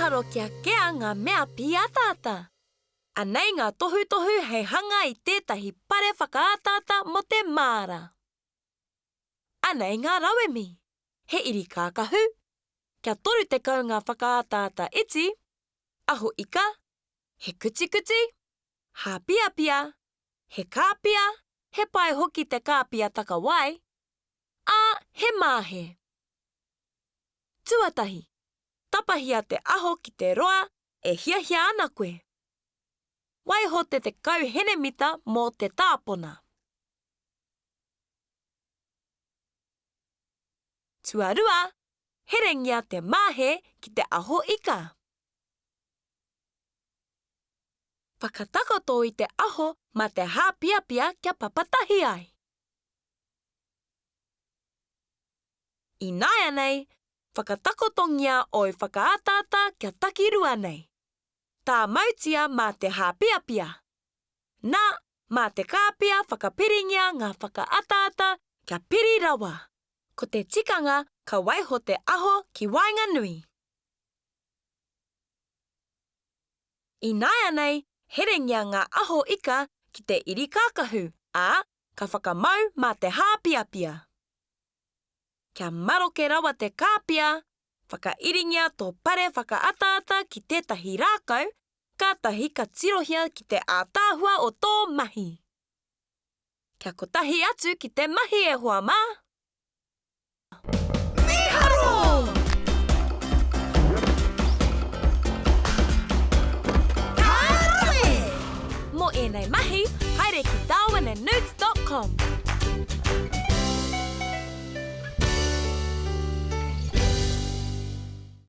Mīharo kia kea ngā mea pīataata! Anei ngā tohutohu hei hanga i tētahi pare whakaataata mō te māra. Anei ngā rauemi, he iri kākahu, kia 30 ngā whakaataata iti, aho ika, he kutikuti, hāpiapia, he kāpia, he pai hoki te kāpia takawai, ā, he māhe. Tuatahi, tapahia te aho ki te roa e hiahia ana koe. Waiho te 10 henemita mō te tāpona. Tuarua, herengia te māhe ki te aho ika. Whakatakoto i te aho mā te hāpiapia kia papatahi ai. Ināianei, whakatakotongia ōu whakaataata kia takirua nei. Tāmautia mā te hāpiapia. Nā, mā te kāpia whakapiringia ngā whakaataata kia piri rawa. Ko te tikanga ka waiho te aho ki waenganui. Ināianei, herengia ngā aho ika ki te iri kākahu, ā, ka whakamau mā te hāpiapia. Kia maroke rawa te kāpia, whakairingia tō pare whakaataata ki tētahi rākau, kātahi ka tirohia ki te ātaahua o tō mahi. Kia kotahi atu ki te mahi e hoa mā! Mīharo! Ka rawe! Mō ēnei mahi, haere ki darwinandnewts dot com.